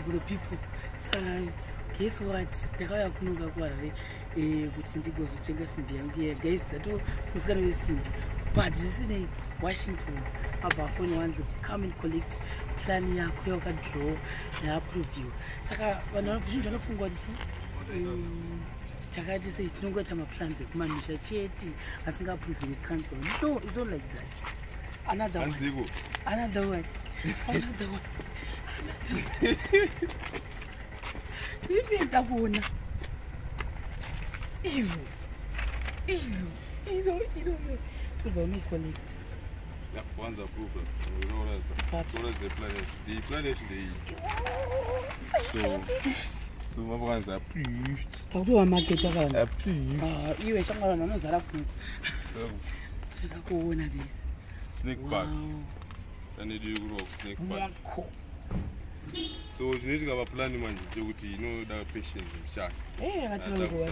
For the people. So guess what, ndakauya kunoka kuHarare kuti ndigozotenga simbi yangu iya. Guys, ndato musikana wesimbi, but zvisinei, Washington abva afoni wanzi, "Come and collect plan yako yawakadraw, yaapproviwa." Saka vanhu vazhinji vanofunga kuti takati sei, tinongoita maplans ekumamisha chete asingaapproviwi council. No, it's not like that. Another one. Hanziko. Another one, another one, another one. Ivi ndakuona iro iro iro iro, tobva unocollecta. Yeah, once approved. Unoratidza. Papi? Unoratidza plan yacho. The plan yacho ndeiyi. So mapakanzi approved. Takutova maketa kana Approved. Ah, iwe shamwari, vanhu vanozara kuno. So, Takakuona, guys. Snake Park. Tanedu kurwa Snake Park. Mwako. So chinoitika paplani manje ndechekuti inoda patience muchaka. Akatinongowa.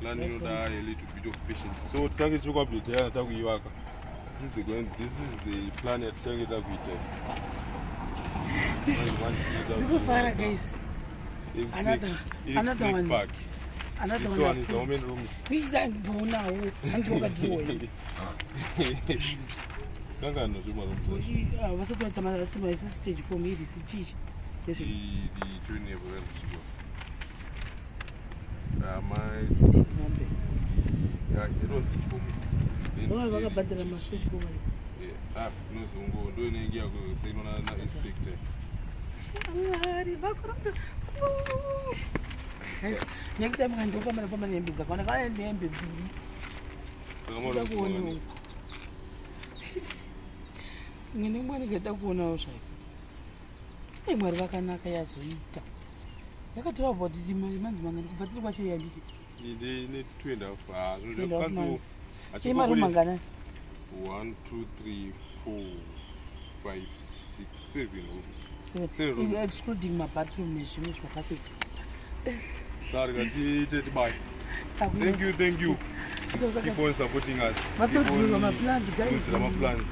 Plan inoda a little bit of patience. So tichange tichi kuupdate yana takuivaka. This is the plan yatichange takuita. Ndikufara, guys. Another one. Park. Another This one one is how approved. many rooms? Kuitambonawo anti wakadrowa. Kangani zvemarooms acho? Vasati vaita stage four iri sichichi. The twin neighbor kazichikwa. My Stage number. Yeah, it was stage four. Vanga vakabhadhara mastage four. Yeah, ah, inozongo ndo inenge yakusainwa na inspector. Mwari vakuramba. Next time kandofamba nofamba nehembe dzakawanda, kana nehembe mbiri. Saka Kuda marooms kuonawo mangani? Imwe nemwe ndikada kuonawo zvake. Ei, Mwari vakanaka, yazoita. Yakatora about manzi mangani kubva tiri kwachiri yanditi? Ine 2.5. Ah, Two and a half zvinhu months. Ine maroom mangani? 1, 2, 3, 4, 5, 6, 7 rooms. Seven rooms. Excluding mabathroom nezvimwe zvimapasage. Saka tiite tibaye. Thank you, thank you. Keep on supporting us. Vatodhurwa maplans, guys. Kudzira maplans.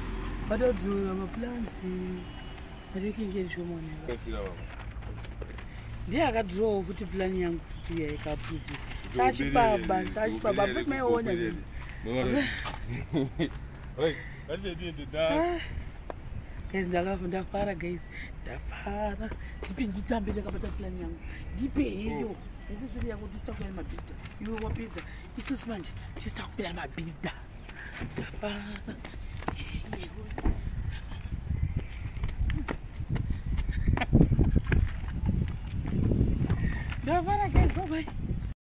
Vatodhurwa maplans, marekenge shomone. Kasira baba. Ndiye akadhirowawo futi plan yangu futi iya ikaapproviwa. Chachibaba, chachibaba, musati maiona. Right. Ngatiite dance. Guys, ndakafa, ndafara, guys, ndafara. Ndipe nditambe ndakabata plan yangu, ndipe heyo isisiri yako. Tisita mabhidha, iwe wapedza, isusu manje tisita kupera mabhidha. Ndafara. Ndafara, guys. Bye bye.